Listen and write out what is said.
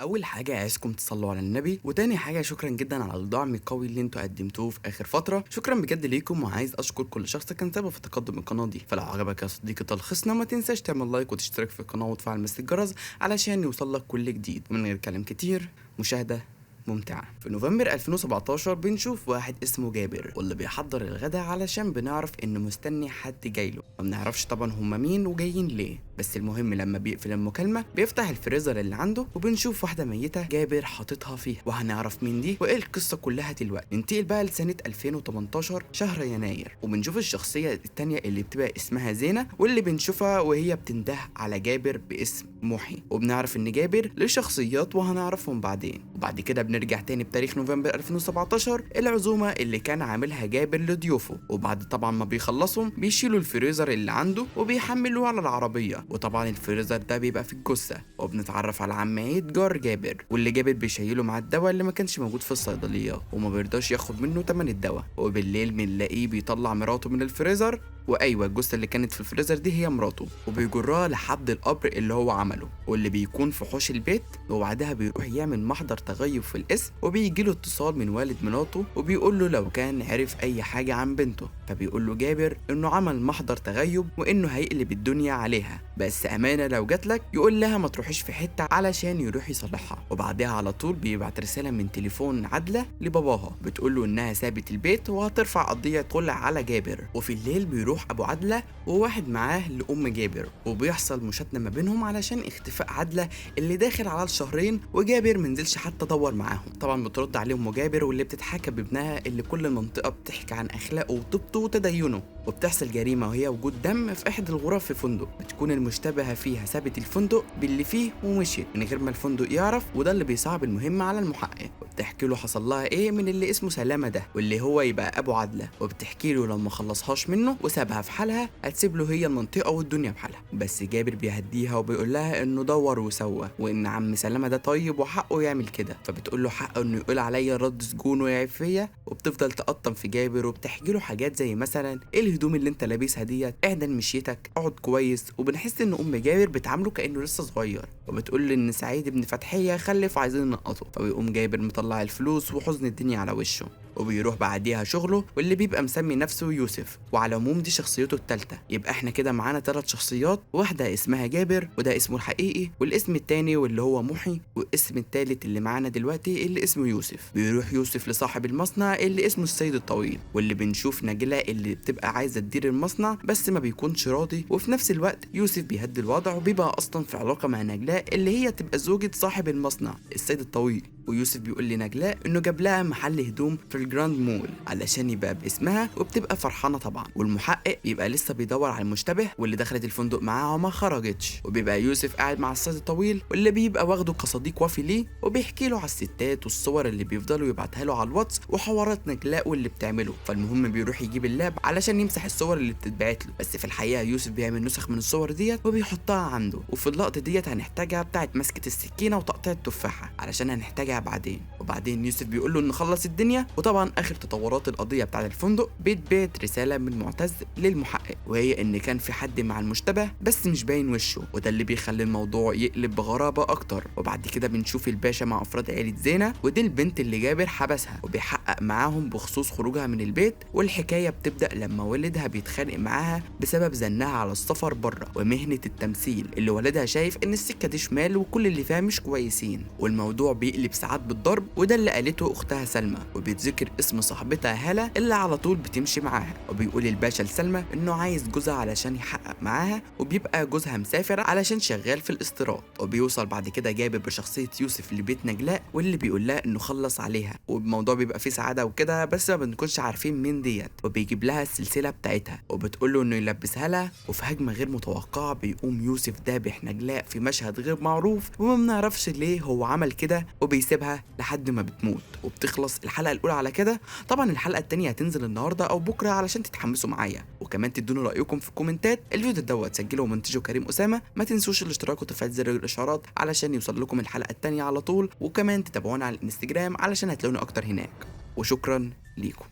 اول حاجة عايزكم تصلوا على النبي، وتاني حاجة شكرا جدا على الدعم القوي اللي انتوا قدمتوه في اخر فترة، شكرا بجد ليكم. وعايز اشكر كل شخص كان سبب في تقدم القناة دي. فلو عجبك يا صديقي تلخيصنا ما تنساش تعمل like وتشترك في القناة وتفعل مثل الجرس علشان يوصلك كل جديد. ومن غير كلام كتير، مشاهده ممتعة. في نوفمبر 2017 بنشوف واحد اسمه جابر واللي بيحضر الغداء علشان بنعرف انه مستني حد جايله، ما بنعرفش طبعا هما مين وجايين ليه، بس المهم لما بيقفل المكالمة بيفتح الفريزر اللي عنده وبنشوف واحدة ميتة جابر حاططها فيها، وهنعرف مين دي وايه القصة كلها دلوقتي. ننتقل بقى لسنة 2018 شهر يناير، وبنشوف الشخصية التانية اللي بتبقى اسمها زينة، واللي بنشوفها وهي بتنده على جابر باسم محي، وبنعرف ان جابر ليه شخصيات وهنعرفهم بعدين. وبعد كده بنرجع تاني بتاريخ نوفمبر 2017 العزومة اللي كان عاملها جابر لضيوفه، وبعد طبعا ما بيخلصهم بيشيلوا الفريزر اللي عنده وبيحملوه على العربية، وطبعا الفريزر ده بيبقى في الجثة. وبنتعرف على عم عيد جار جابر، واللي جابر بيشيله مع الدواء اللي ما كانش موجود في الصيدلية وما بيرضاش ياخد منه تمن الدواء. وبالليل بنلاقيه بيطلع مراته من الفريزر، وايوة الجثة اللي كانت في الفريزر دي هي مراته، وبيجرها لحد القبر اللي هو عمله واللي بيكون في حوش البيت. وبعدها بيروح يعمل محضر تغيب في الاسم، وبيجي له اتصال من والد مراته وبيقول له لو كان عرف اي حاجة عن بنته، فبيقول له جابر انه عمل محضر تغيب وانه هيقلب الدنيا عليها، بس امانه لو جاتلك يقول لها ما تروحيش في حتة علشان يروح يصلحها. وبعدها على طول بيبعت رسالة من تليفون عدله لباباها بتقول له انها سابت البيت وهترفع قضية خلع على جابر. وفي الليل بيروح ابو عدله وواحد معاه لام جابر، وبيحصل مشادة ما بينهم علشان اختفاء عدله اللي داخل على الشهرين، وجابر منزلش حتى دور معاهم. طبعا بترد عليهم جابر واللي بتتحكى بابنها اللي كل المنطقة بتحكي عن اخلاقه وطيبته وتدينه. وبتحصل جريمة وهي وجود دم في احدى الغرف في فندق، بتكون المشتبهه فيها سابت الفندق باللي فيه ومشيت من غير ما الفندق يعرف، وده اللي بيصعب المهمة على المحقق. وبتحكي له حصل لها ايه من اللي اسمه سلامه ده واللي هو يبقى ابو عدله، وبتحكي له لما خلصهاش منه وسابها في حالها هتسيب له هي المنطقة والدنيا بحالها. بس جابر بيهديها وبيقول لها انه دور وسوى وان عم سلامه ده طيب وحقه يعمل كده، فبتقول له حقه انه يقول عليا رد سجون ويعيب فيا. وبتفضل تقطم في جابر وبتحكي له حاجات زي مثلا ايه الهدوم اللي انت لابسها ديت، اعدل مشيتك، اقعد كويس. وبنحس ان ام جابر بتعامله كانه لسه صغير، وبتقول ان سعيد ابن فتحيه خلف وعايزين ننقطه، فبيقوم جابر مطلع الفلوس وحزن الدنيا على وشه. وبيروح بعديها شغله واللي بيبقى مسمي نفسه يوسف، وعلى العموم دي شخصيته الثالثة. يبقى احنا كده معانا 3 شخصيات، واحدة اسمها جابر وده اسمه الحقيقي، والاسم الثاني واللي هو محي، والاسم الثالث اللي معانا دلوقتي اللي اسمه يوسف. بيروح يوسف لصاحب المصنع اللي اسمه السيد الطويل، واللي بنشوف نجلاء اللي بتبقى عايزه تدير المصنع بس ما بيكونش راضي. وفي نفس الوقت يوسف بيهدي الوضع وبيبقى اصلا في علاقة مع نجلاء اللي هي تبقى زوجة صاحب المصنع السيد الطويل. ويوسف بيقول لنجلاء انه جاب لها محل هدوم في الجراند مول علشان يبقى باسمها، وبتبقى فرحانة طبعا. والمحقق بيبقى لسه بيدور على المشتبه واللي دخلت الفندق معاه وما خرجتش، وبيبقى يوسف قاعد مع السيد الطويل واللي بيبقى واخده كصديق وفي ليه، وبيحكي له على الستات والصور اللي بيفضلوا يبعتها له على الواتس وحوارات نجلاء واللي بتعمله. فالمهم بيروح يجيب اللاب علشان يمسح الصور اللي بتتبعت له، بس في الحقيقة يوسف بيعمل نسخ من الصور ديت وبيحطها عنده. وفي اللقطة ديت هنحتاجها بتاعت مسكه السكينة وتقطيع التفاحة علشان هنحتاجها بعدين. وبعدين يوسف بيقول له انه خلص الدنيا. وطبعا اخر تطورات القضية بتاعه الفندق بيتبعت رسالة من معتز للمحقق، وهي ان كان في حد مع المشتبه بس مش باين وشه، وده اللي بيخلي الموضوع يقلب بغرابة اكتر. وبعد كده بنشوف الباشا مع افراد عيله زينة، ودي البنت اللي جابر حبسها، وبيحقق معاهم بخصوص خروجها من البيت. والحكاية بتبدا لما والدها بيتخانق معاها بسبب زنها على السفر بره ومهنه التمثيل اللي والدها شايف ان السكة دي شمال وكل اللي فيها مش كويسين، والموضوع بيقلب ساعات بالضرب، وده اللي قالته اختها سلمى. وبيتذكر اسم صاحبتها هالة اللي على طول بتمشي معاها، وبيقول الباشا لسلمى انه عايز جوزها علشان يحقق معاها، وبيبقى جوزها مسافر علشان شغال في الاستيراد. وبيوصل بعد كده جابر بشخصية يوسف لبيت نجلاء واللي بيقول لها انه خلص عليها، والموضوع بيبقى فيه سعادة وكده بس ما بنكونش عارفين مين ديت. وبيجيب لها السلسلة بتاعتها وبتقول له انه يلبسها لها. وفي هجمة غير متوقعه بيقوم يوسف دابح نجلاء في مشهد غير معروف وما بنعرفش ليه هو عمل كده، وبيسيبها لحد ما بتموت. وبتخلص الحلقة الاولى على كده. طبعا الحلقة الثانية هتنزل النهارده او بكره علشان تتحمسوا معايا، وكمان تدوني رايكم في الكومنتات. الفيديو دوت سجله ومنتجه كريم اسامة. ما تنسوش الاشتراك وتفعيل زر الاشعارات علشان يوصل لكم الحلقة الثانية على طول، وكمان تتابعونا على الانستجرام علشان هتلاقونا اكتر هناك. وشكرا ليكم.